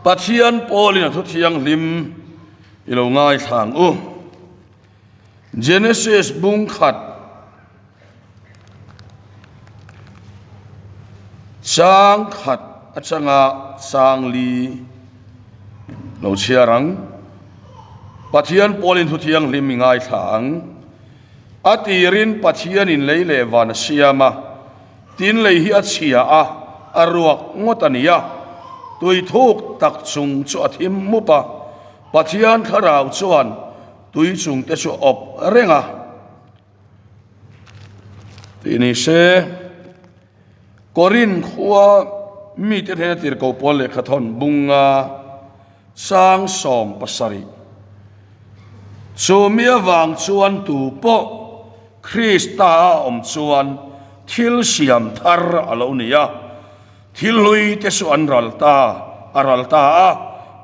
Pathian pawlin a thu thianghlim i lo ngaithla ang u. Genesis bung khat chang khat atanga chang li lo chhiar ang. Pathian pawlin thu thianghlim i ngaithla ang. A tirin Pathianin lei leh van a siam a, tin lei hi a chhia a, a ruak ngawt a ni a. Tui thuk tak chung chu a thim mup a, Pathian thlarau chuan tui chung te chu a awp reng a. Tih ni se, Korin khua mite hnena tirhkoh pawl lehkhathawn bunga Chang 70. Chu mi avang chuan tu pawh Krista a awm chuan thil siam thar a lo ni a, thil hlui te chu an ral ta, a ral ta a,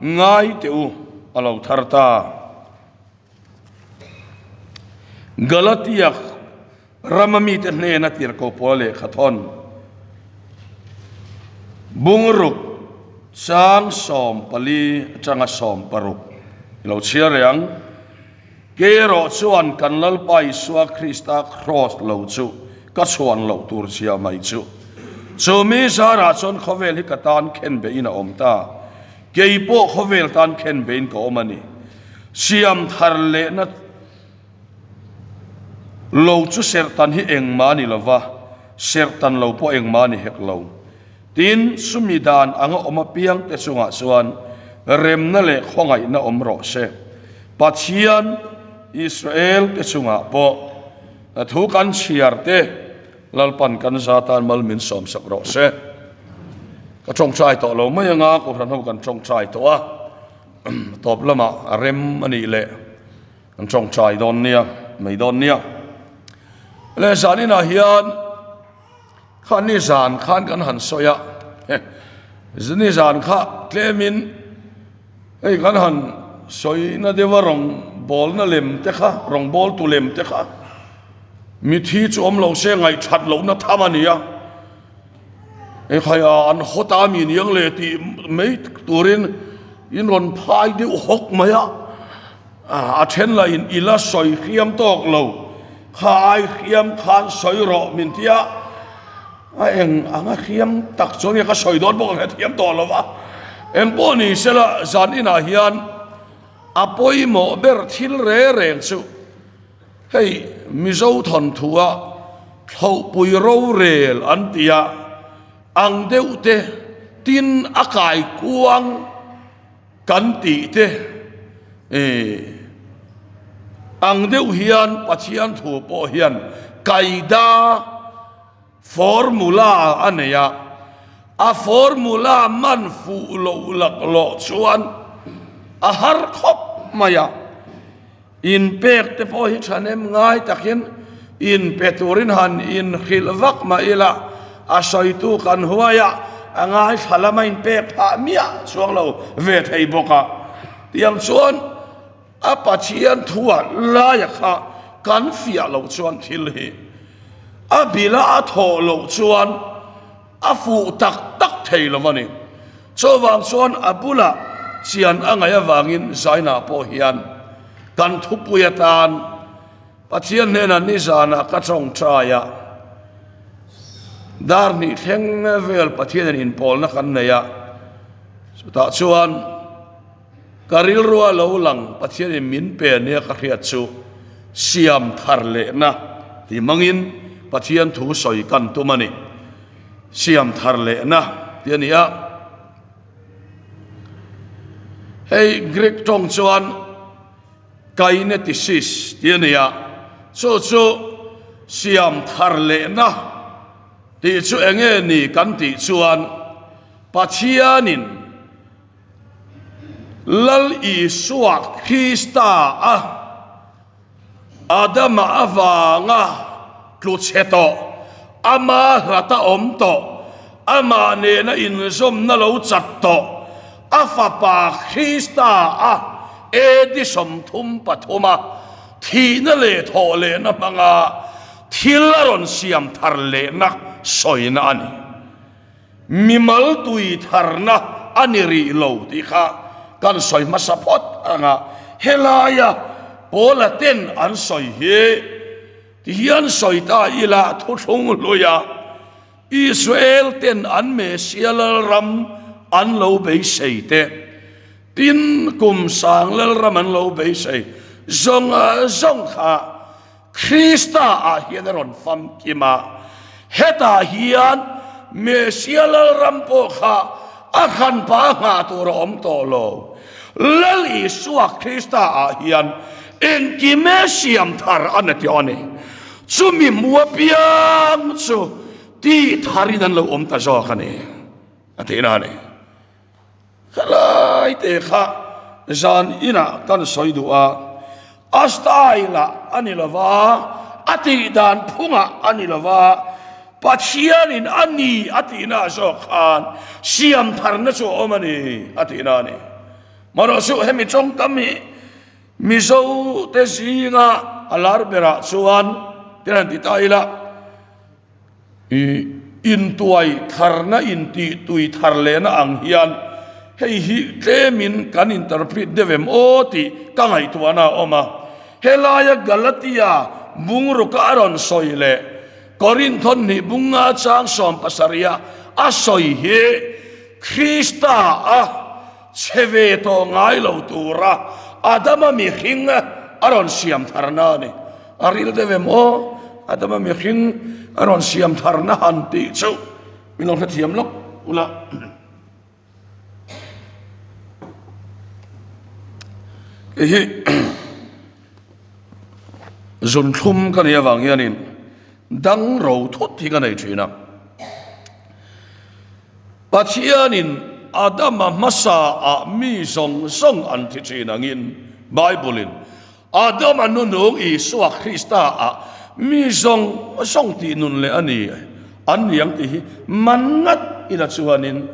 ngai teh u, a lo thar ta. Galatia rama mite hnena tirhkoh pawl lehkhathawn bungruk chang 14 atanga 16 i lo chhiar reh ang. Kei erawh chuan kan Lalpa Isua Krista kraws lo chu ka chhuan loh tur chhia mai chu. Chu mi zarah chuan khawvel hi ka tan khen behin a awm ta. Kei pawh khawvel tan khen behin ka awm a ni. Siam thar lehna lo chu serhtan hi engmah a ni lo va, serhtan lo pawh engmah a ni hek lo. Tin, sumi dan anga awm apiang te chungah chuan remna leh khawngaihna awm rawh se. Pathian, Israel te chungah pawh thu kan chhiar te Lalpan kan za tan mal min sawmsak rawh se. Ka tawngtai tawh lo mai anga Kohhran ho kan tawngtai tawh a. Tawp lamah a rem a nih leh an tawngtai dawn nia, mai dawn nia. Le zaninah hian kha ni zan khan kan han sawi a, ni zan kha tlemin hei kan han sawi na deuh a rawng bawlna lem te kha, rawng bawltu lem te kha mithi chu awm lo se ngaihthat lohna tham a ni a. Engkhaiah an hawt a mi niang le tih mai turin in rawn phai deuh hawk mai a, a then lah in ila sawi hriam tawk lo, kha ai hriam khan sawi rawh min ti a, a eng anga hriam tak chuan nge ka sawi dawn bawk ang hrethiam tawh lo va, engpawh ni sela zan inah hian a pawimawh ber thil reng reng chu. Hei Mizo thawnthua Thlauhpui rorel an ti a, ang deuh te, tin a kaikuang kan tih te ang deuh hian Pathian thu pawh hian kaida formula a nei a, a formula man fuh loh laklawh chuan a har khawp mai a. Inpek te pawh hi thahnem ngai takin inpe turin han inhrilh vak mah ila, a sawitu kan huai a, a ngaithla lama inpek phah miah chuang lo ve thei bawk a. Tiang chuan a Pathian thuah laia kha kan fiah loh chuan thil hi a bila a thawh loh chuan a fuh tak tak thei lo a ni. Chuvang chuan a bulah chian a ngaih avangin Zaina pawh hian kan thupui atan Pathian hnenah nizanah ka tawngtai a, dar hnih thleng vel Pathianin inpawlna kan nei a, chutah chuan ka rilrua lo lang Pathianin min pe nia ka hriat chu siam thar lehna ti hmangin Pathian thu sawi kan tum a ni. Siam thar lehna tih a ni a. Hei Greek tawng chuan kainetisis tih a ni a, chu chu siam thar lehna tih chu eng nge ni kan tih chuan Pathianin Lal Isua Krista a Adama avanga tlu chhe tawh, ama hlata awm tawh, amah nena inzawmna lo chat tawh, a Fapa Krista a AD 33 a thihna leh thawh lehna hmanga thil a rawn siam thar lehna sawina a ni. Mimal tui tharna a ni rih lo tih kha kan sawi hmasa phawt ang a. Helaia Paula ten an sawi hi tihian sawi ta ila thuthlung hluia Israel ten an Mesia lalram an lo beisei te, tin kum sang lalram an lo beisei zawng zawng kha Krista ah hian a rawn famkim a, hetah hian Mesia lalram pawh kha a hranpa nghah tur a awm tawh lo. Lal Isua Krista ah hian engkime siam thar a ni tawh a ni. Chumi hmu apiang chu tih tharin an lo awm ta zawk a ni, a tihna a ni. Helai te kha zan inah kan sawi duh a, a style ah a ni lo va, a tih dan phungah a ni lo va, Pathianin a ni a tihna zawk khan siam tharna chu a awm a ni a tihna a ni. Marawhchu hemi tawngkam hi Mizo te zinga a lar berah chuan tin han ti ta ila, I intuai tharna intih tui thar lehna ang hian hei hi tlemin kan interpret deuh em aw tih ka ngaihtuahna a awm a. Helaia Galatia bungruk a rawn sawi leh Korinth hnih bunga chang 70 a sawi hi Krista a chhe ve tawh ngai lo tura Adama mihring a rawn siam tharna a ni. A ril deuh em aw? Adama mihring a rawn siam tharna han tih chu min lo hrethiam lawk ula. Kei hi zunthlum ka nih avang hianin dang ro thut hi ka nei thin a. Pathianin Adama hmasaah mi zawng zawng an thi thin angin Bible-in Adama nunung Isua Krista-ah mi zawng zawng tih nun leh a ni an ni ang tih hi man ngat ila chuanin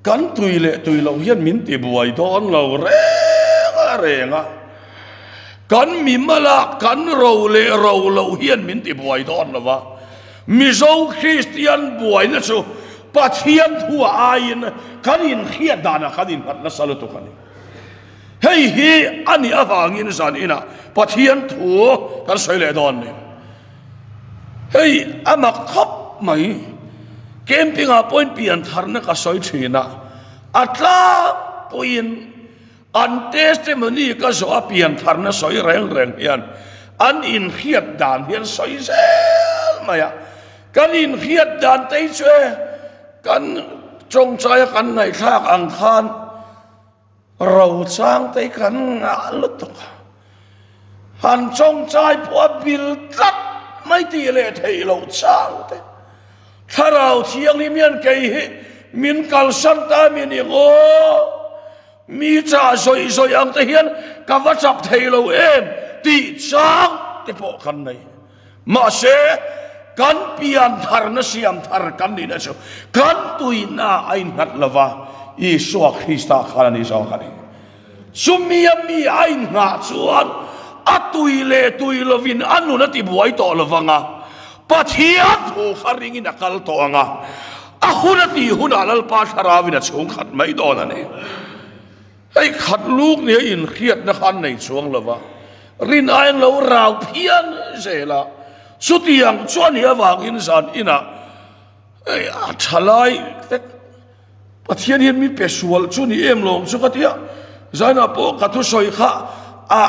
kan tui leh tui loh hian min ti buai dawn lo reng a reng a, kan mimala kan ro leh ro loh hian min ti buai dawn lo va. Mizo Kristian buaina chu Pathian thua aiin kan inhriat danah kan innghat nasa lutuk a ni. Hei hi a nih avangin zan inah Pathian thu kan sawi leh dawn ni. Hei a mak khawp mai. Camping ah pawhin pian tharna ka sawi thin a, a tlangpuiin An testimony ka zawh a piantharna sawi reng reng hian an inhriat dan hi an sawi zel mai a, kan inhriat dan te hi chu e kan tawngtaia kan ngaihthlak ang khan rochang te hi kan ngah lutuk a, han tawngtai pawh a bil tlat mai tih leh theih loh chang te, Thlarau Thianghlim hian kei hi min kalsan ta mi ni ngaw? Mi chah zawih zawih ang te hian ka va chak thei lo em tih chang te pawh kan nei. Mahse, kan pian tharna siam thar kan nihna chu kan tuina a innghat lo va, Isua Krista khan a ni zawk a ni. Chumia mi a inngah chuan a tui leh tui lovin a nun a tibuai tawh lo vang a, Pathian thu kha ringin a kal tawh ang a, a hun a tih hunah Lalpa Thlarauvin a chhung khat mai dawn a ni. Hei khat luk nia inhriatna kha an nei chuang lo va, rin aiin lo rau phian zel a, chutiang chu a nih avangin zan inah hei a tha lai vek Pathian hian mi pe sual chu ni em lawm chu ka ti a, zainah pawh ka thusawi kha a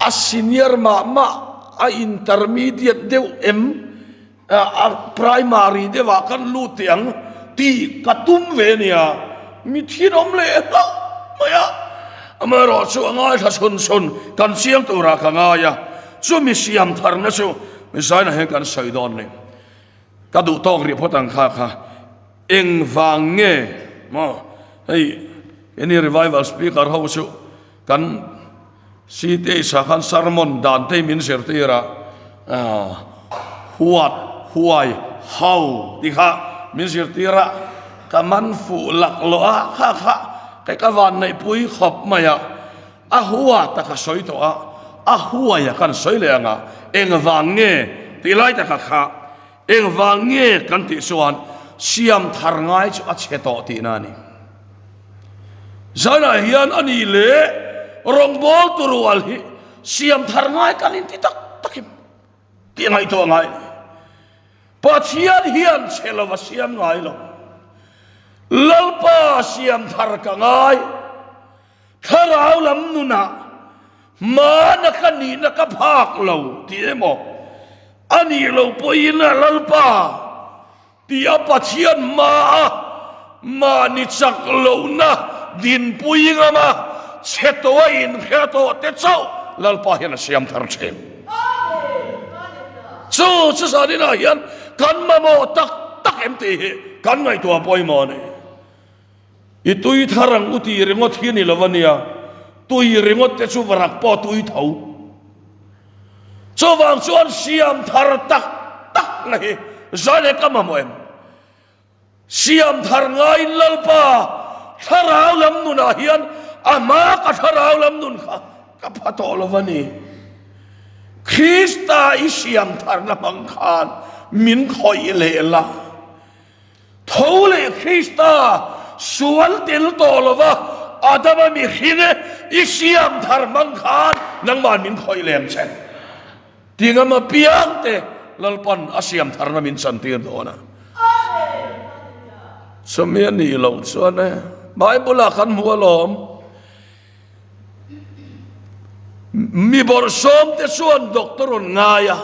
a senior mah mah a intermediate deuh em a primary deuh ah kan lut teh ang tih ka tum ve a nia, mi thinawm leh hlauh mai a, amaherawh chu a ngaithla chhun chhun kan chiang turah ka ngai a, chumi siam tharna chu zainah hian kan sawi dawn ni. Ka duh tawk rih phawt ang kha kha engvang nge maw hei any revival speaker ho chu kan CTH ah khan sermon dan te min zirtir a huat huai ho tih kha min zirtir a ka man fuh lak loh a kha kha kei ka van neih pui khawp mai a. A hua tak a sawi tawh a, a huai a kan sawi leh ang a, engvang nge tih lai taka kha engvang nge kan tih chuan siam thar ngai chu a chhe tawh tihna a ni. Zanah hian a nih leh rawngbawltu rual hi siam thar ngai kan inti tak takin tih ngaihtuah ngai a ni. Pathian hian chhe lo a siam ngai lo. Lalpa siam thar ka ngai. Thlarau lam nunah hmana ka nihna ka phak lo tih emaw a nih loh pawhin Lalpa Ti a Pathian hmaa mahni chak lohna dinpui ngama chhe tawh a inhria tawh te chauh Lalpa hian a siam thar thin. Chu chu zaninah hian kan mamawh tak tak em tih hi kan ngaihtuah pawimawh a ni. I tui thar ang u tih ringawt hi a ni lo a nia, tui ringawt te chu varak pawh a tui tho. Chuvang chuan siam thar tak tak na hi zai ka mamawh em? Siam thar ngaiin Lalpa thlarau lam nunah hian a hma ka thlarau lam nun kha ka pha tawh lo a ni. Krista i siam tharna hmang khan min khawih leh la. Tho leh Krista sual tel tawh lova Adama mihring i siam thar hmang khan nangmah min khawih lem che. Tingam apiang te Lalpan a siam tharna min chantir dawn a. Chumi a nih loh chuan e, Bible ah kan hmu alawm. Mi bawrhsawm te chuan doctor an ngai a,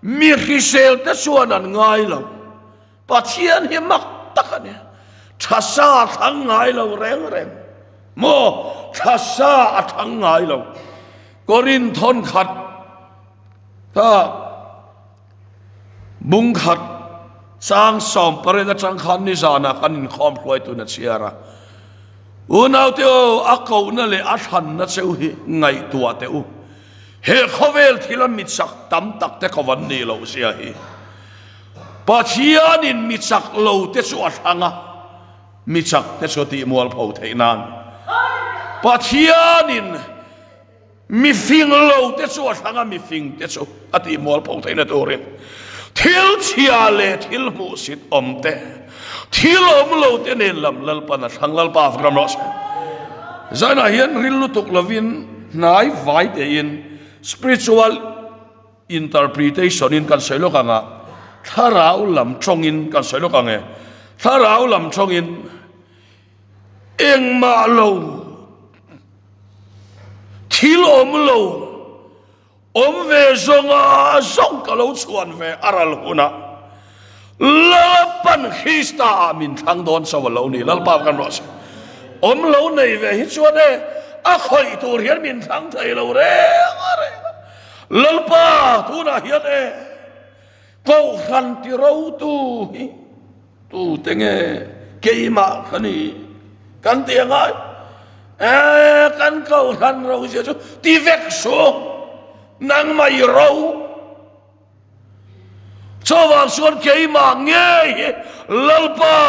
mi hrisel te chuan an ngai lo. Pathian hi mak tak a ni. Tha sa a thlang ngai lo reng reng. Maw? Tha sa a thlang ngai lo. Korin thawn khat kha bung khat chang sawm pariat atang khan nizanah kan inkhawm hruaitun a chhiar a. Unaute aw, a kohna leh a thlanna cheu hi ngaihtuah teh u. He khawvel thila michak tam tak te ko an nih loh zia hi. Pathianin mi chak lo te chu a thlang a, mi chak te chu a tih mualpho theih nan. Pathianin mi fing lo te chu a thlang a, mi fing te chu a tih mualpho theihna turin thil chhia leh thil hmuhsit awm te, thil awm lo te nen lam Lalpan a thlang. Lalpa ram rawh se. Zainah hian ril lutuk lovin hnai vai tein spiritual Interpretation in kan sawi lawk ang a, thlarau lam tawngin kan sawi lawk ang e. Thlarau lam tawngin engmah lo, thil awm lo, awm ve zawnga zawng ka lo chhuan ve a ral hunah Lalpan Krista ah min thlang dawn chauh a lo ni. Lalpa kan rawh se. Awm lo nei ve hi chuan e a khawih tur hian min thlang thei lo reng a reng a. Lalpa tunah hian e Kohhran ti rotu hi tute nge keimah ka ni kan ti angai e kan Kohhran ro zia chu ti vek suh nangmah i ro chuvang chuan keimah ngei hi Lalpa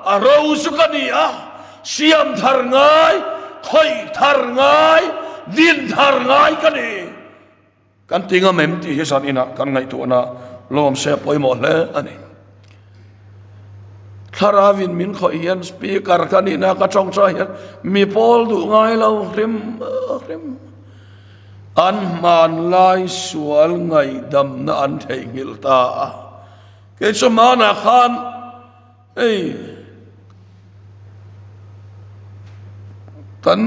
a ro chu ka ni a siam thar ngai khawih thar ngai din thar ngai ka ni. Kan ti ngam em tih hi zan inah kan ngaihtuahna lawm se a pawimawh hle a ni. Thlarauin min khawih hian speaker ka nihna ka tawngtai hian mi pawl duh ngai lo hrim hrim. An hmanlai sual ngaihdamna an theihnghilh ta a. Kei chu hmanah khan Hei kan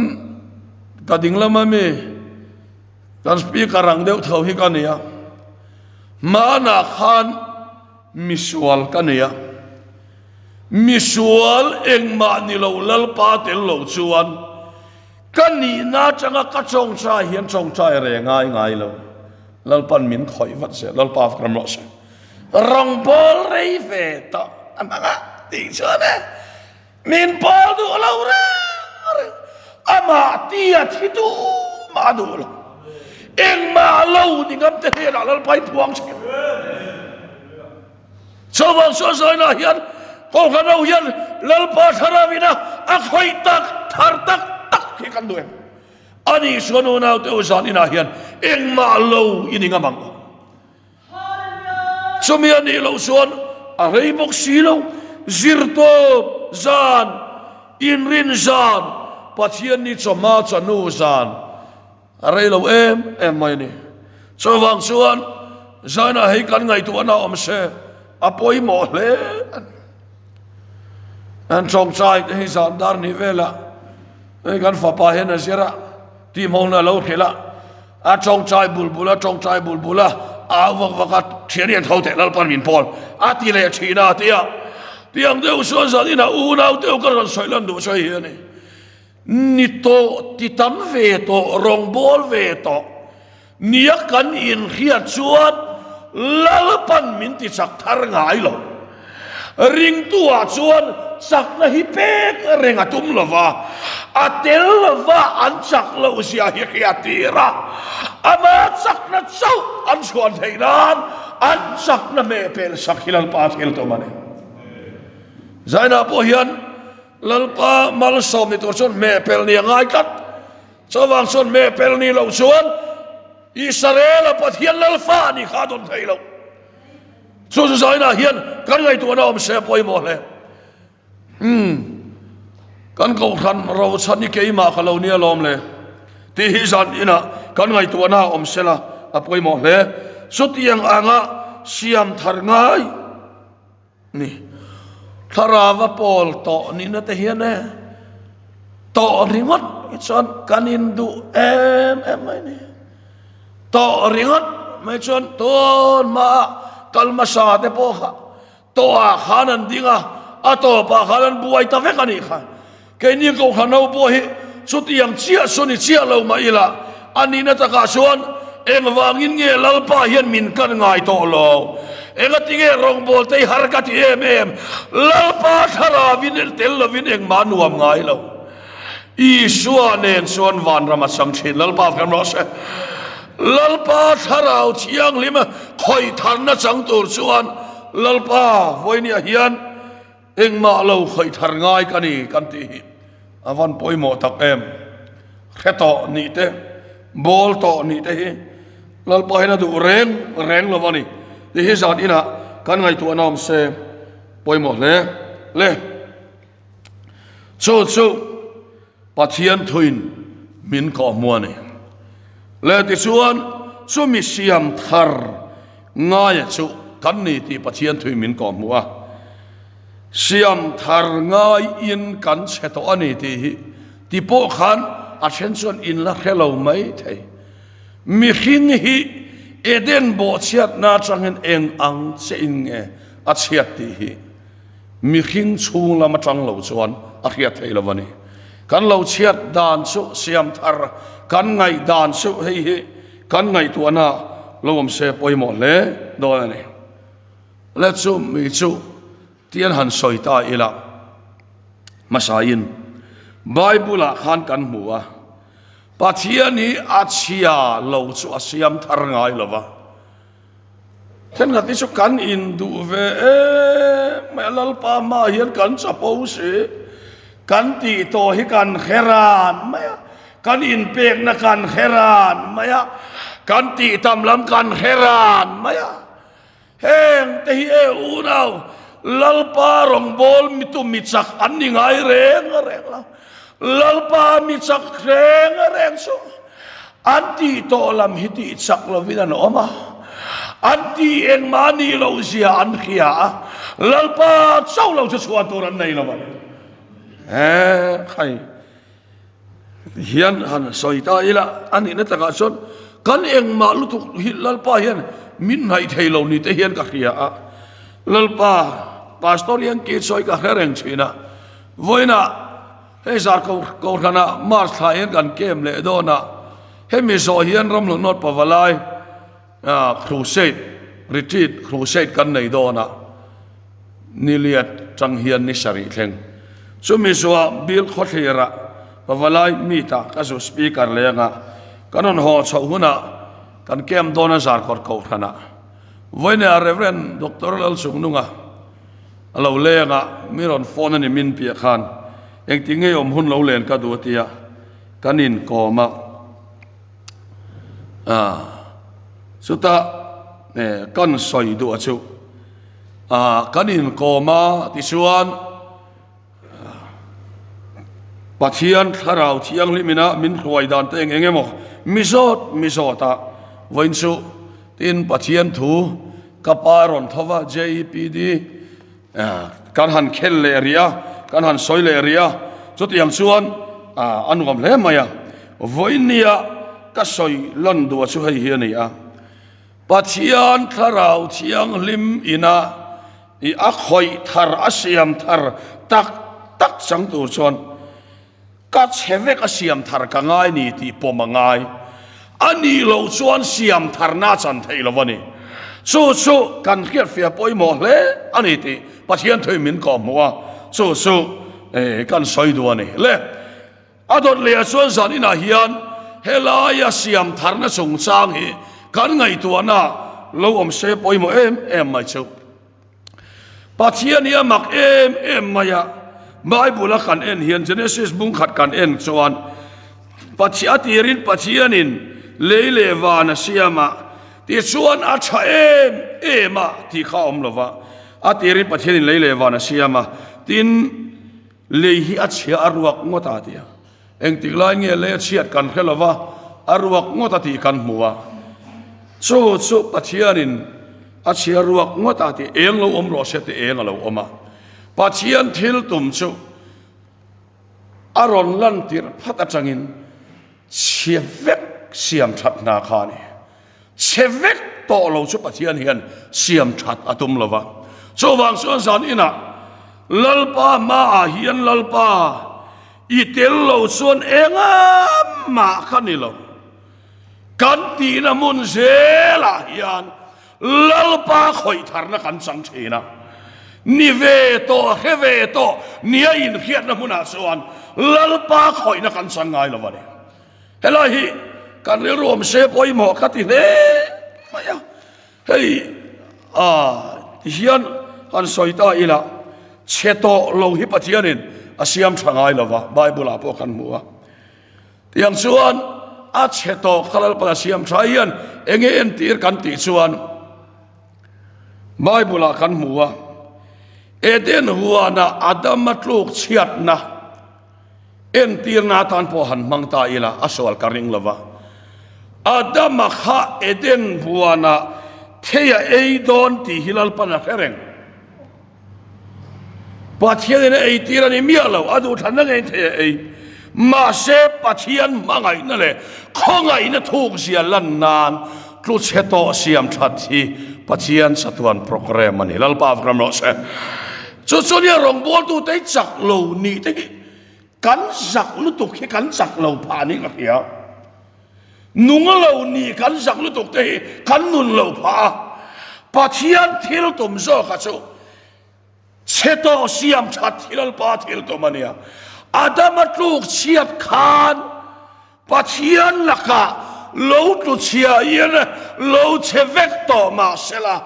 ka ding lama mi kan speaker ang deuh tho hi ka ni a, hmanah khan misual ka ni a, misual engmah ni lo Lalpa tel lo chuan ka nihna atanga ka tawngtai hian tawngtai reng ngai ngai lo, Lalpan min khawih vat zel, Lalpa ram rawh se. Rawngbawl rei ve tawh a hmang a tih chuan e min pawl duh lo reng reng amah tia thi tu mah a duh lo engmah lo ni ngam te hnenah Lalpa i phuang thin chuvang chuan zainah hian Kohhran ho hian Lalpa thlarau ina a khawih tak thar tak tak hi kan duh em ani chuan unaute u zan inah hian engmah lo i ni ngam ang u. Chumi a nih loh chuan a rei bawk si lo. Zirtawp zan, inrin zan, Pathianni chawhma chawhnu zan a rei lo em em mai a ni. Chuvang chuan zainah hei kan ngaihtuahna awm se a pawimawh hle a ni. An tawngtai te hi zan dar ni velah hei kan fapa hian a zir a, tihmawhna a lo hrilh a, a tawngtai bul bul a, tawngtai bul bul a, au vak vak a, thian hian tho teh Lalpan min pawl a ti leh thin a tia. Tiang deuh chuan zan inah unau deuh ka rawn sawi lan duh chu hei hi a ni. Ni tawh ti tam ve tawh, rawngbâwl ve tawh nia kan inhriat chuan Lalpan min ti chak thar ngai lo. Ringtuah chuan chakna hi pek reng a tum lo va, a tel lova an chak loh zia hi hriat tir a, ama chakna chauh an chhuan theih nan an chakna hmehpel sak hi Lalpa thil tum a ni. Zainah pawh hian Lalpa malsawm ni tur chuan hmehpel ni a ngai tlat. Chuvang chuan hmehpel ni loh chuan Israel-a Pathian Lalfa ni kha a dawn thei lo. Chu chu zainah hian kan ngaihtuahna awm se a pawimawh hle. Umm, kan kohhran rochhan hi keimah ka lo nia lawm le tih hi zan inah kan ngaihtuahna awm sela a pawimawh hle. Chutiang anga siam thar ngai Ni. Thlarau a pawl tawh nihna te hian e tawh ringawt hi chuan kan induh em em mai ni. Tawh ringawt mai chuan tun hmaah kal hmasa te pawh kha tawhah khan an ding a, a tawpah khan an buai ta vek a nih kha. Keini Kohhran ho pawh hi chutiang chiah chu ni chiah lo mah ila, a nihna takah chuan engvangin nge Lalpa hian min kan ngai tawh lo? Engati nge rawngbâwl te hi har ka ti em em? Lalpa thlarauin tel lovin engmah nuam ngai lo. Isua nen chuan vanram a chang thin. Lalpa kan rawh se. Lalpa thlarau thianghlim khawih tharna chang tur chuan Lalpa vawinia hian Engmah lo khawih thar ngai ka ni kan tih hi a van pawimawh tak em. Hre tawh nih te, bawl tawh nih te hi Lalpa hian a duh reng reng lo a ni tih hi zan inah kan ngaihtuahna awm se pawimawh hle le. Chu chu Pathian thuin min kawhhmuh a ni. Le tichuan chumi siam thar ngaia chu kan ni tih Pathian thuin min kawhhmuh a. Siam thar ngaiin kan chhe tawh a ni tih hi ti pawh khan a then chuan in la hre lo mai thei. Mihring hi Eden bawhchhiatna atangin eng ang che in nge a chhiat tih hi Mihring chhung lam atang lo chuan a hriat theih lo a ni. Kan lo chhiat dan chu siam thar, kan ngaih dan chu hei hi kan ngaihtuahna lo awm se pawimawh hle dawn a ni. Le chu mi chu tian han sawi ta ila hmasain Bible ah khan kan hmu a, Pathian hi a chhia lo chu a siam thar ngai lo va. Thenkhat hi chu kan induh ve em mai a, Lalpa hmaah hian kan chapo si, kan tih tawh hi kan hre ran mai a, kan inpekna kan hre ran mai a, kan tih tam lam kan hre ran mai a. Heng te hi e unau, Lalpa rawngbâwl mitu mi chak an ni ngai reng reng lo. Lalpa mi chak reng reng chu An tih tawh lam hi tih chak lovin an awm a, an tih engmah nih loh zia an hria a, Lalpa chauh lo chu chhuah tur an nei lo a ni. He khai hian han sawi ta ila, a nihna takah chuan kan engmah lutuk hi Lalpa hian min hnaih thei lo ni te hian ka hria a, Lalpa Pastor hian kei sawi ka hre reng thin a, vawiinah Hei zar Kohhranah March thla hian kan kem leh dawn a, hemi zawh hian Ramhlun North Pavalai Crusade, Retreat Crusade kan nei dawn a, Niliat chang hian ni sarih thleng. Chumi zawhah Bill Khawthlirah Pavalai meet-ah ka zu speaker leng a, kan rawn haw chhoh hunah kan kem dawn a Zarkawt Kohhranah. Vawiinah Rev. Doctor Lalchungnunga, A lo leng a, mi rawn phone a ni min piah khan engtin nge awm hun lo len ka duh a tia kan inkawm a, ah chutah kan sawi duh a chu ah kan inkawm a tichuan. Pathian Thlarau Thianghlim ina min hruai dan te eng eng emaw mi zawt mi zawt a, vawiin chu tin Pathian thu ka pa rawn tho va JEPD kan han khel leh rih a, kan han sawi leh rih a, chutiang chuan a nuam hle mai a, vawiin nia ka sawi lan duh a chu hei hi a ni a, Pathian Thlarau Thianghlim ina I a khawih thar a siam thar tak tak chang tur chuan ka chhe vek a siam thar ka ngai ni tih pawm a ngai. A nih loh chuan siam tharna a chan theih lo a ni. Chu chu kan hriatfiah pawimawh hle a ni tih Pathian thuin min kawhhmuh a, chu chu kan sawi duh a ni. Le. A dawt leh ah chuan zan inah hian helaia siam tharna chungchang hi kan ngaihtuahna lo awm se pawimawh em em mai chu. Pathian hi a mak em em mai a, Bible a kan en hian Genesis bung khat kan en chuan Pathian a tirin Pathianin lei leh van a siam a, tichuan a tha em em a tih kha a awm lo va, a tirin Pathianin lei leh van a siam a, tin, Lei hi a chhia a ruak ngawt a ti a, engtik lai nge lei a chhiat kan hre lova, a ruak ngawt a tih kan hmu a. Chu chu Pathianin a chhia ruak ngawt a tih eng lo awm rawh se tih eng a lo awm a. Pathian thil tum chu a rawn lantir phat atangin chhia vek siam that hna kha a ni. Chhe vek tawh lo chu Pathian hian siam that a tum lo va. Chuvang chuan zan inah Lalpa hmaah hian Lalpa i tel lo chuan engah ka ni lo. Kan tihna hmun zelah hian Lalpa khawih tharna kan chang thin a. Ni ve tawh, hre ve tawh nia inhriatna hmunah chuan Lalpa khawihna kan chang ngai lo a ni. Helai hi kan rilru awm se pawimawh ka ti hle mai a, hei ah hian han sawi ta ila chhe tawh lo hi Pathianin a siam tha ngai lo va, Bible ah pawh kan hmu a, tiang chuan a chhe tawh kha Lalpan a siam tha hian enge entir kan tih chuan Bible ah kan hmu a, Eden huana Adama tluk chhiatna. Entirna atan pawh han hmang ta ila a sual ka ring lova. Adama kha Eden huanah thei a ei dawn tih hi Lalpan a hre reng. Pathianin a ei tir a ni miah lo, a duhthlanna ngeiin thei a ei. Mahse Pathian hmangaihna leh khawngaihna thukzia lan nan tlu chhe tawh siam that hi Pathian chatuan programme a ni. Lalpa avkram rawh se. Chu chu nia rawngbawltute hi chak lo nih te hi kan zak lutuk hi kan chak lo phah niin ka hria. Nung lo nih kan zak lutuk te hi kan nun lo phah a. Pathian thil tum zawka chu chhe tawh siam that hi Lalpa thil tum a nia. Adama tluk chhiat khan Pathian lakah lo tlu chhiain lo chhe vek tawh mah sela,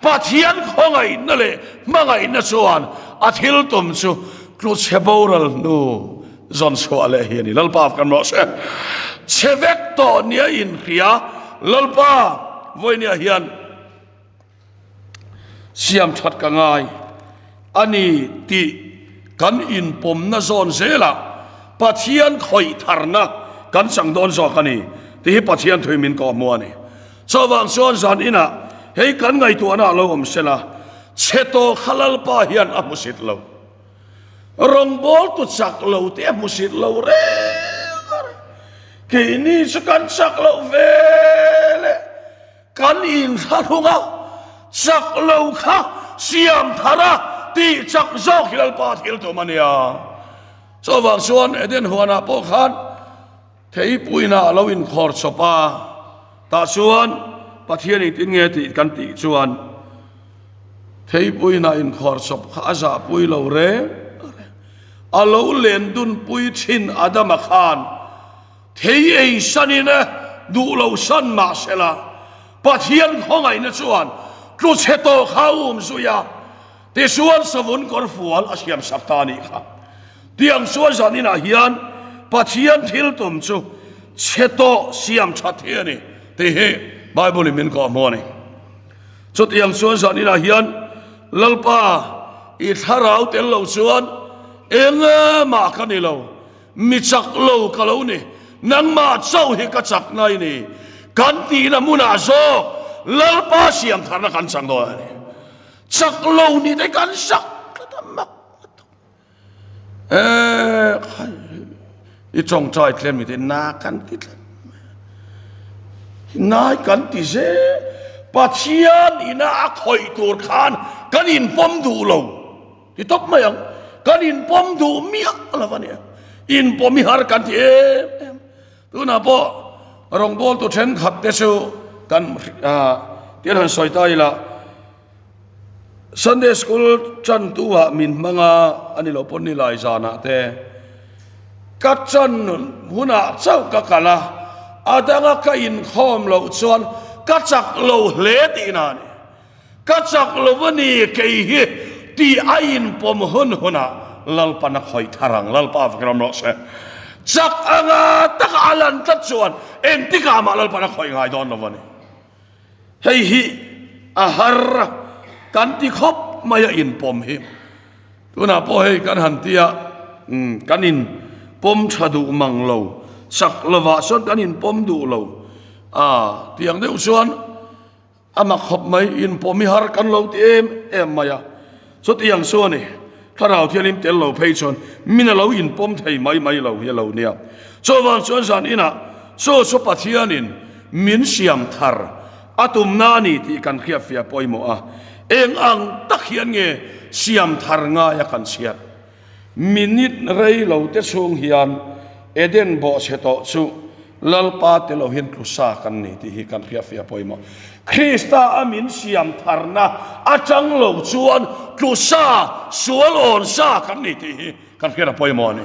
Pathian khawngaihna leh hmangaihna chuan a thil tum chu tlu chhe boral hnu zawn chhuah leh hi a ni. Lalpa kan rawh se. Chhe vek tawh nia inhria Lalpa vawinia hian Siam that ka ngai a ni tih kan inpawmna zawn zelah Pathian khawih tharna kan chang dawn zawk a ni tih hi Pathian thui min kawhhmuh a ni. Chuvang chuan zan inah hei kan ngaihtuahna a lo awm sela, chhe tawh kha Lalpa hian a hmusit lo. Rawngbawltu chak lo te a hmusit lo reng a ni. Keini chu kan chak loh ve le. Kan inthlahrung a, chak lo kha siam thar a tih chak zawk hi Lalpa thil tum a nia. Chuvang chuan Eden huanah pawh khan theipuina a lo inkhawr chawp a, tah chuan Pathian engtin nge tih kan tih chuan theipuina inkhawr chawp kha a zahpui lo reng a reng. A lo len dunpui thin Adama khan Thei ei sanin duh lo san mah sela, Pathian khawngaihna chuan tlu chhe tawh kha a um zui a, tichuan savun kawr fual a siam sak ta a nih kha. Tiang chuan zan inah hian Pathian thil tum chu chhe tawh siam that hi a ni tih hi Bible in min kawhhmuh a ni. Chutiang chuan zan inah hian Lalpa i thlarau tel lo chuan engmah ka ni lo. Mi chak lo ka lo ni, nangmah chauh hi ka chakna i ni, kan tihna hmunah zawk Lalpa siamtharna kan chang dawn a ni. Chak lo ni te kan zak tlat a, mak lutuk. Eee khai i tawngtai tlem ni te na kan ti tlat mai a, ngai kan ti zel. Pathian ina a khawih tur khan kan inpawm duh lo. Ti tawp mai ang, kan inpawm duh miah lo a nia, inpawm i har kan ti em em. Tunah pawh rawngbawltu thenkhat te chu kan tian han sawi ta ila, Sunday School tantu ah min hmang a, a ni lo pawn nilai zanah te ka tan hunah chauh ka kal a, a danga ka inkhawm loh chuan ka chak lo hle tihna a ni. Ka chak lo a ni kei hi tih a inpawm hun hunah Lalpan a khawih thar ang, Lalpa fak ram rawh se. Chak anga taka a lan tlat chuan engtikah mah Lalpan a khawih ngai dawn lo a ni. Hei hi a har a, kan ti khawp mai a inpawm hi. Tunah pawh hei kan han ti a, kan inpawm tha duh mang lo, chak lovah chuan kan inpawm duh lo a, tiang deuh chuan A mak khawp mai, inpawm i har kan lo ti em em mai a. Chutiang chu a ni, Thlarau Thianghlim tel lo phei chuan min a lo inpawm thei mai mai lo hi a lo nia. Chuvang chuan zan inah chu chu Pathianin min siam thar a tumna a ni tih kan hriatfiah pawimawh a. Eng ang tak hian nge siam thar ngai a kan chhiat? Minute rei lo te chhung hian Eden bawhchhe tawh chu Lalpa te lo hian tlu sa kan ni tih hi kan hriatfiah pawimawh. Krista a min siam tharna atang lo chuan tlu sa, sual awn sa kan ni tih hi kan hriat a pawimawh a ni.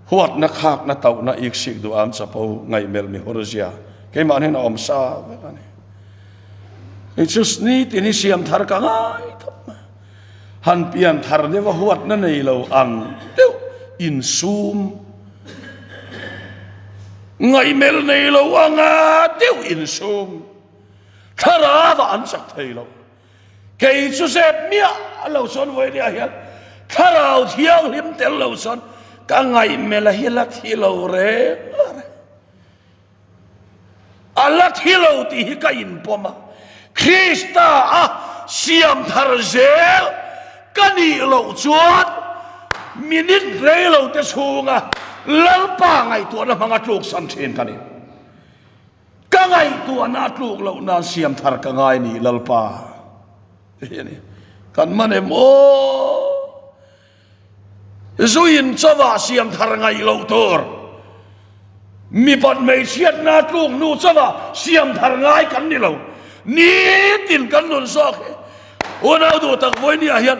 Huatna, khakna, tauhna, iksik duham, chapo, ngaihmelh, mihur zia keimah hian a awm sa vek a ni. Hei chu nitin hi siam thar ka ngai thawp mai. Han pian thar deuh a huatna nei lo ang deuh insum ngaihmelh nei lo anga deuh insum thlarau ah an chak thei lo. Kei chu zep miah lo chuan vawinia hian thlarau thianghlim tel lo chuan ka ngaihmelh a hi la thi lo reng reng. A la thi lo tih hi ka inpawm a, Krista a siam thar zel ka nih loh chuan minute rei lo te chhunga Lalpa ngaihtuahna hmanga tluksan thin ka ni. Ka ngaihtuahna a tluk loh nan siam thar ka ngai ni Lalpa. Hei a ni. Kan man em aw? Zuin chauha siam thar ngaih loh tur, mipat hmeichhiatna tluk hnu chauha siam thar ngai kan ni lo. Nitin kan nun zawk hi unau duh tak vawinia hian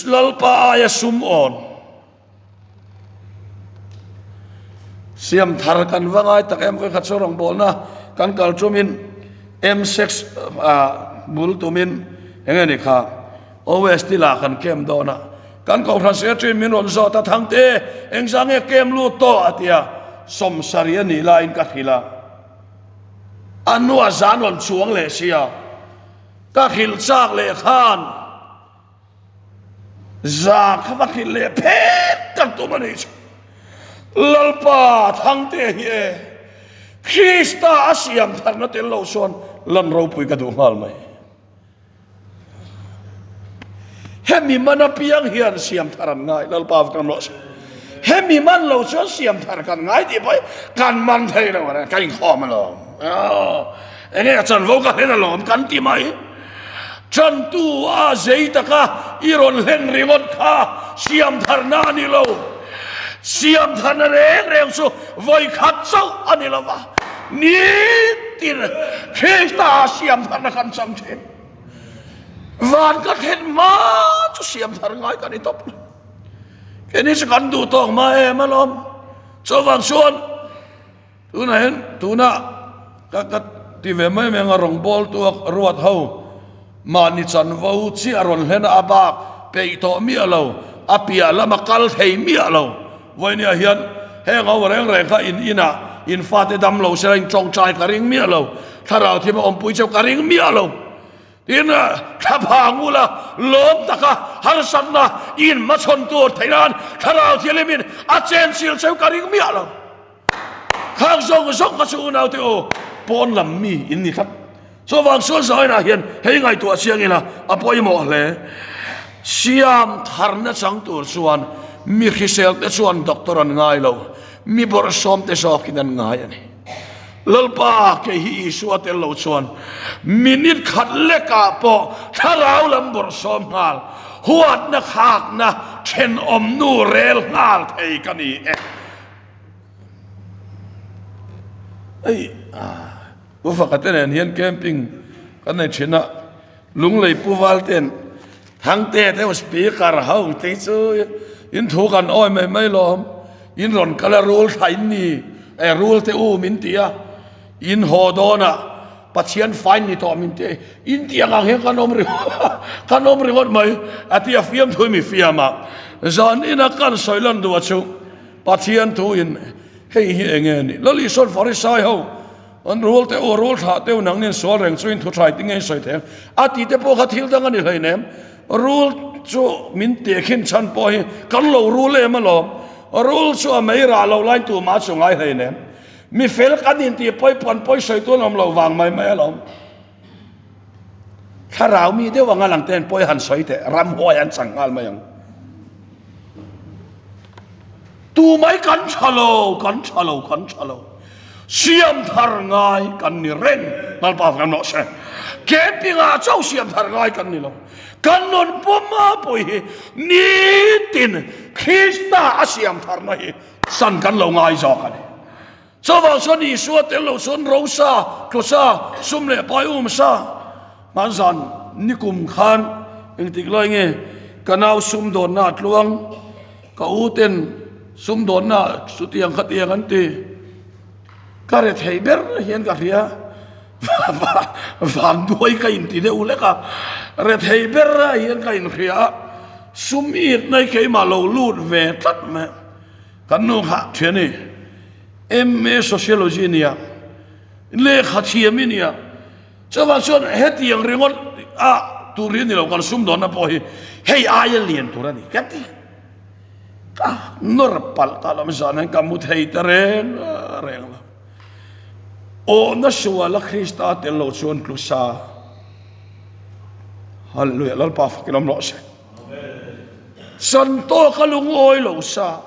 Lalpa aia sum awn siam thar kan va ngai tak em vawikhat chu rawngbawlna kan kal tumin M6 bul tumin enge ni kha OST lah kan kem dawn a, kan kohhran secretary min rawn zawt a, Thangte, engzah nge kem lut tawh? a ti a, sawmsarih a nih laiin ka hrilh a, a hnua zan rawn chuang leh si a, ka hrilh chak leh khan za kha va hrilh leh phet kan tum a nih chu. Lalpa, Thangte hi e, Krista a siam tharna tel lo chuan lan ropui ka duh nghal mai. Hemi man apiang hian siam thar an ngai, Lalpa va kan rawh se. Hemi man lo chuan siam thar kan ngai tih pawh hi kan man thei lo a, ka inkhawm alawm. Enge a chanvo ka hlen alawm kan ti mai. Chantu a zei taka i rawn hlen ringawt kha siam tharna a ni lo. Siam tharna reng reng chu vawi khat chauh a ni lo va. Nitin Krista siam tharna kan chang thin. Van ka thlen hma chu siam thar ngai ka ni tawp lo. Keini chu kan duh tawk hma em alawm. Chuvang chuan tunah hian tuna ka ka ti ve mai mai anga rawngbawltu a ruat ho mahni chanvo chiah rawn hlen a a bak peih tawh miah lo, a piah lama kal thei miah lo. Vawinia hian heng ho reng reng kha in inah in fate dam lo sela in tawngtai ka ring miah lo, thlarau thim a awmpui cheu ka ring miah lo. Tin, thlapha ngula lawm taka harsatna inhmachhawn tur theih nan Thlarau Thianghlimin a chenchil cheu ka ring miah lo. Khang zawng zawng kha chu unaute aw pawn lam mi in ni tlat. Chuvang chuan zainah hian hei ngaihtuah chiang ila a pawimawh hle. Siam tharna chang tur chuan mi hrisel te chuan doctor an ngai lo, mi bawrhsawm te zawkin an ngai a ni. Lalpa kei hi Isua tel lo chuan minute khat lekah pawh thlarau lam bawrhsawm nghal, huatna khakna thenawm nu rel nghal thei ka ni e. Ei Pu Fakate nen hian camping kan nei thin a, Lunglei Pu Valten Thangte deuh speaker ho te chu in thu kan awi mai mai lawm, in rawn kal a rul thla in ni e rul te u min ti a, in haw dawn a Pathian fine ni tawh min ti a, in tih ang ang hian kan awm ringawt kan awm ringawt mai a ti a fiam thu mi fiam a, zan ina kan sawi lan duh a chu Pathian thu in hei hi eng nge ni Lal Isuan Farisai ho An rul te u, rul thlah te u nang nen sual reng chuin thu thlai tinge in sawi thei ang a tih te pawh kha thil dang a ni hleinem. Rul chu min teh khin chhan pawh hi kan lo rul em alawm. Rul chu a mei rah lo lain tumah chu ngai hleinem. Mi fel kan intih pawi pawn pawi sawi tu an awm lo vang mai mai alawm. Thlarau mi deuh anga lang ten pawi han sawi teh ramhuai an chang nghal mai ang. Tumai kan tha lo, kan tha lo, kan tha lo. Siam thar ngai kan ni reng. Lalpa kan rawh se. Camping ah chauh siam thar ngai kan ni lo. Kan nun puma pui hi nitin Krista a siam tharna hi san kan lo ngai zawk a ni. Chuvang chuan Isua tel lo chuan ro sa, tlu sa, sum leh pai um sa. Hmanzan nikum khan engtik lai nge ka nau sum dawnna a tluang, ka u ten sum dawnna chutiang khatiang an ti. Ka re thei ber hian ka hria, vanduai ka inti deuh lek a, re thei ber hian ka inhria a, sum itna hi keimah lo lut ve tlat mai. Kan nu kha thian i MA Sociology a nia, lehkha thiam i nia. Chuvang chuan hetiang ringawt a tur hi a ni lo, kan sumdawnna pawh hi hei aia lian tur a ni ka ti. Ka nawr palh ta lo, zan hian ka mu thei ta reng reng lo. Awhna suala Krista tel lo chuan tlu sa. Hallelujah, Lalpa fakin awm rawh se. Chan tawk a lungawi lo sa,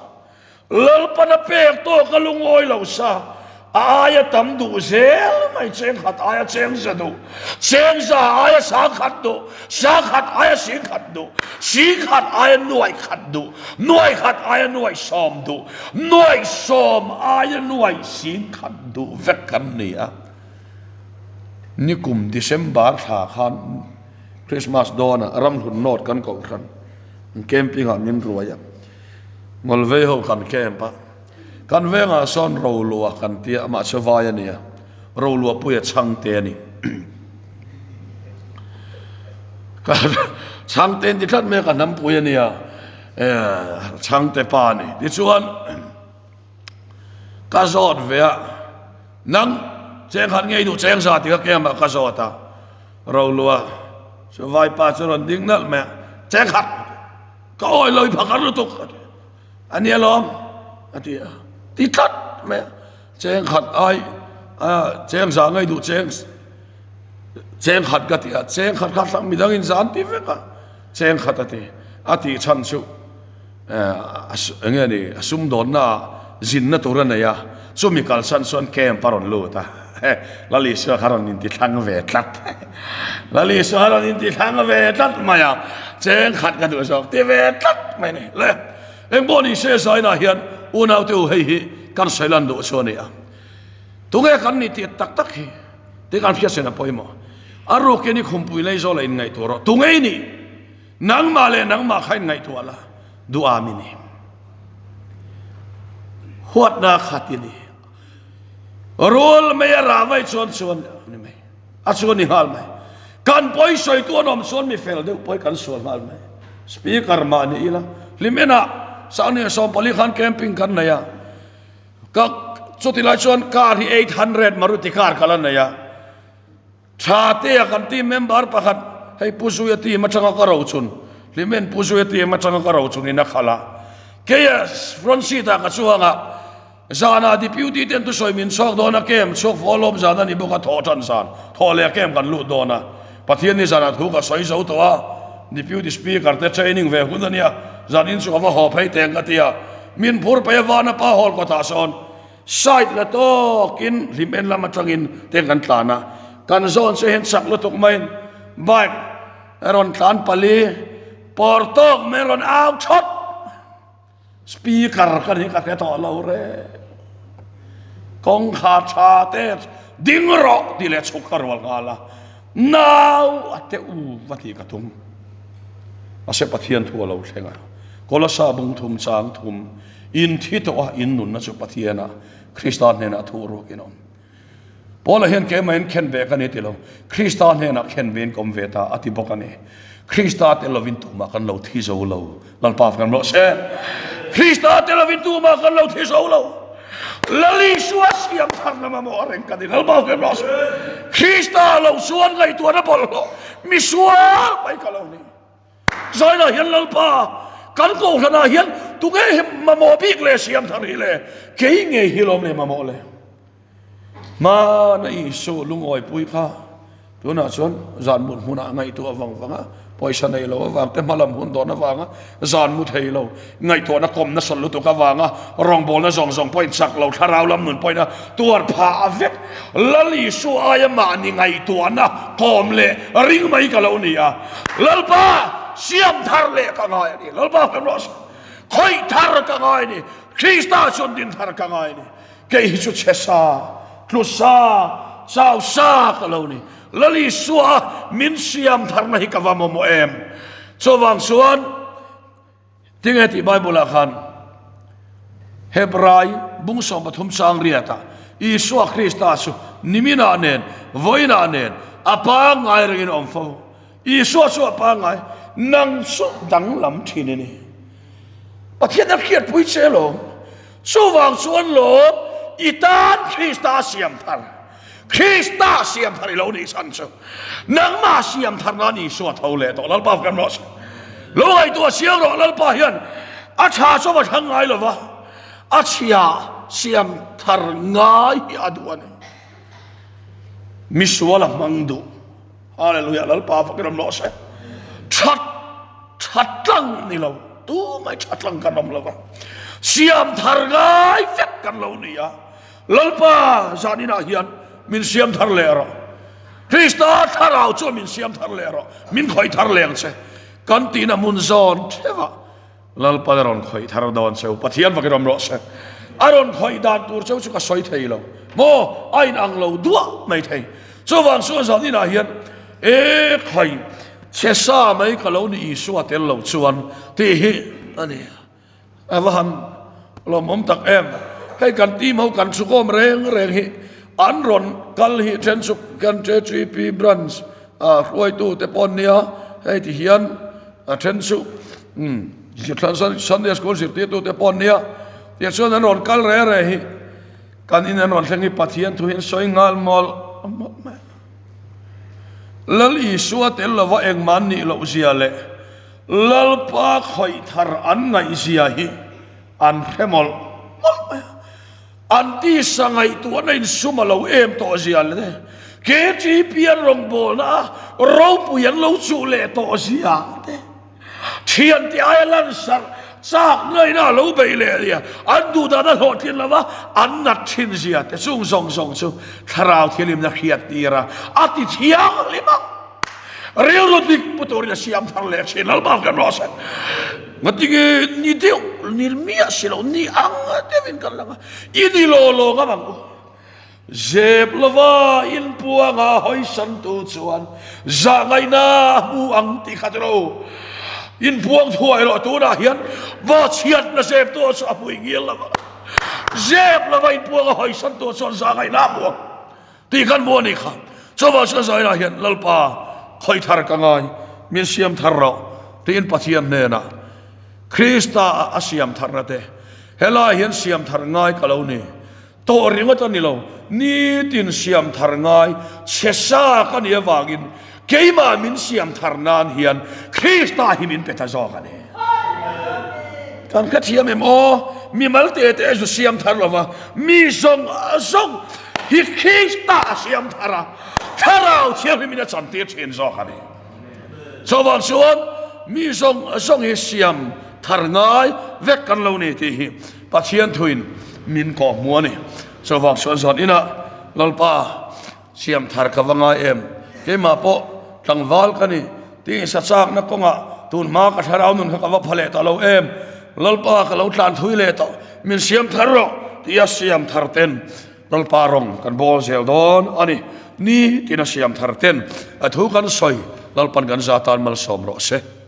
Lalpan a pek tawk a lungawi lo sa, a aia tam duh zel mai, cheng khat aia cheng za duh, cheng za aia sang khat duh, sang khat aia sing khat duh, sing khat aia nuai khat duh, nuai khat aia nuai sawm duh, nuai sawm aia nuai sing khat duh vek kan ni a. Nikum December thla khan Christmas dawnah ramhlun nawt kan kohhran camping ah min ruai a, Ngawlvei ho kan camp a, kan vengah sawn Rolua kan tia amah chu vai a nia, Rolua puia chhangte a ni. Chhangte an ti tlat mai a, ka hnampui a nia, chhangte pa a ni. Tichuan ka zawt ve a, nang cheng khat ngei duh cheng za tih kha camp ah ka zawt a. Rolua chu vaipa chu rawn ding nalh mai a, Che khat, ka awi lo i phakar lutuk a ti. A nia lawm a ti a, ti tlat mai a, Cheng khat ai cheng za ngei duh cheng cheng khat ka ti a, cheng khat kha thlang midang in za an ti vek a, cheng khat a ti, a tih chhan chu. Eng nge ni, a sumdawnna zinna tur a nei a, chumi kalsan chuan camp a rawn lut a, Lal Isua kha rawn intithlang ve tlat, Lal Isua kha rawn intithlang ve tlat mai a, cheng khat ka duh zawk ti ve tlat mai a ni. Le, eng pawh ni se zainah hian unaute u hei hi kan sawi lan duh chu a ni a, tunge kan ni tih tak tak hi tih kan hriatsen a pawimawh. A rukin i khumpui lei zawla inngaihtuah rawh, tunge i nih? Nangmah leh nangmah kha in ngaihtuah la, duham i ni. Huatna khat i ni. Rul mai a rah vai chuan chuan ni mai. A chuan ni nghal mai. Kan pawi sawitu an awm chuan mi fel deuh pawi kan sual nghal mai. Speaker mah ni ila, hlim enah Sanghnih 14 khan camping kan nei a. Ka chutilai chuan car hi 800 Maruti car ka la nei a. Tha te a kan team member pakhat. Hei Pu Zuia team atanga ka rochun, Hlimen Pu Zuia team atanga ka rochun in a khalh a. Keia front seat ah ka chuang a, zanah Deputy ten thusawi min chhuak dawn a, camp chhuak fawlawm zan a ni bawk a, thawh tan zan, thawh leh camp kan lut dawn a. Pathian ni zanah thu ka sawi zo tawh a, Deputy Speaker te training ve hun a nia, zanin chu ka va haw phei teng ka ti a, min phur phei a Vanapa hall kawtah sawn Side la tawkin hlim en lam atangin te kan tlan a, kan zawn che hian chak lutuk maiin bike a rawn tlan pali pawr tawk mai a rawn au thawt, speaker ka ni ka hre tawh lo re, kawngkhar tha te ding rawh tih leh chhuk ka rual nghal a, nau a te u va tih ka tum, mahse Pathian thu a lo thleng a, Kolasa bung thum chang thum. In thi tawh a, in nunna chu Pathianah, Krista hnenah thu ruakin a awm. Paula hian keimah in khen ve ka ni ti lo, Krista hnenah khen ve in ka awm ve ta a ti bawk a ni. Krista tel lovin tumah kan lo thi zo lo. Lalpa kan rawh se. Krista tel lovin tumah kan lo thi zo lo. Lal Isua siam thar na mamawh a reng ka ni. Lalpa kan rawh se. Krista lo chuan ngaihtuahna bawlhhlawh misual mai ka lo ni. Zainah hian Lalpa, kan kohhranah hian tunge hi mamawh bik le siam thar hi le? Kei ngei hi lawm le mamawh le? Hmana Isu lungawipui kha tunah chuan zan mut hmunah ngaihtuah vang vang a, pawisa nei lo avang te hmalam hun dawn avanga zan mu thei lo, ngaihtuahna kawm nasa lutuk avanga rawngbawlna zawng zawng pawhin chak lo, thlarau lam nun pawhin a tuar phah a vek. Lal Isu aia mahni ngaihtuahna kawm leh ring mai ka lo ni a. Lalpa, siam thar leh ka ngai a ni. Lalpa kan rawh se. Khawih thar ka ngai a ni. Krista chuan din thar ka ngai a ni. Kei hi chu chhe sa, tlu sa, chau sa ka lo ni. Lal Isua min siam tharna hi ka va mamawh em? Chuvang chuan Tinge tih Bible-ah khan Hebrai bung 13 chang riatah Isua Krista chu niminah nen, vawiinah nen a pangngai rengin a awm fo. Isua chu a pangngai, nang chu danglam thin i ni. Pathian a hriatpui che lawm. Chuvang chuan lawm i tan Krista a siam thar. Krista siam thar i lo nih chhan chu nangmah siam thar nan Isua tho leh tawh Lalpa kan rawh se. Lo ngaihtuah siam rawh Lalpa hian a tha chu va thlang ngai lova a chhia siam thar ngai hi a duh a ni. Misual a hmang duh. Hallelujah Lalpa fak ram rawh se. That that tlang ni lo tu mai that tlang kan awm lova siam thar ngai vek kan lo ni a. Lalpa zaninah hian min siam thar leh rawh. Krista thlarau chuan min siam thar leh rawh. Min khawih thar leh ang che. Kan tihna hmun zawn theuhah Lalpa a rawn khawih thar dawn cheu. Pathian vakin awm rawh se. A rawn khawih dan tur cheu chu ka sawi thei lo. Maw? A inang lo duah mai thei. Chuvang chuan zaninah hian e khai chhe sa mai ka lo ni Isua tel lo chuan tih hi a ni. A va han lawmawm tak em. Hei kan team ho kan chhukawm reng reng hi an rawn kal hi then chu kan KTP branch a hruaitu te pawh an nia hei ti hian a then chu umm Sunday school zirtirtu te pawh an nia tiang chuan an rawn kal reng reng hi kan in an rawn thleng hi Pathian thu hi an sawi nghal mawlh mawlh mai. Lal Isua tel lova engmah an nih loh zia leh Lalpa khawih thar an ngaihzia hi an hre mawlh mawlh mai a. An tisa ngaihtuahna insum a lo em tawh zia leh KTP an rawngbawlna a ropui an lo chuh leh tawh zia te, thiante aia lansarh chak ngaihna a lo beih leh zia, an duhdan a hlawhtlin lova an nat thin zia te chung zawng zawng chu Thlarau Thianghlimna hriat tir a, a ti thianghlim a. Rilru dik pu turin a siam thar leh thin Lalpa kan rawh se. Ngatinge ni deuh ni miah si lo ni ang deuhin kan lang a, i ni law law ngam ang u. Zep lova inpuanga hawisantu chuan zahngaihna a hmu ang tih kha tiro. Inpuang thuai rawh tunah hian vawchhiatna zep tu chu a hmui ngil lova. Zep lova inpuanga hawisantu chuan zahngaihna a hmu ang. Tih kan hmu a nih kha. Chuvang chuan Zaira hian, Lalpa, khawih thar ka ngai, min siam thar rawh, tiin Pathian hnenah Krista-a a siam tharna te, Helai hian siam thar ngai ka lo ni tawh ringawt a ni lo, nitin siam thar ngai chhe sa ka nih avangin. Keimah min siam thar nan hian Krista hi min pe ta zawk a ni. Kan hrethiam em aw? Mimal te te zu siam thar lova, mi zawng zawng hi Krista a siam thar a, Thlarau Thianghlimin a chantir thin zawk a ni. Chuvang chuan mi zawng zawng hi siam thar ngai vek kan lo ni tih hi Pathian thuin min kawhhmu a ni. Chuvang chuan zawn inah Lalpa siam thar ka va ngai em? Keimah pawh tlangval ka ni tih sa chakna kawngah tun hma ka thlarau nun kha ka va pha leh ta lo em? Lalpa ka lo tlan thui leh tawh, min siam thar rawh tia siam thar ten Lalpa rawng kan bawl zel dawn a ni. Ni tina siam thar ten a thu kan sawi Lalpan kan za tan malsawm rawh se.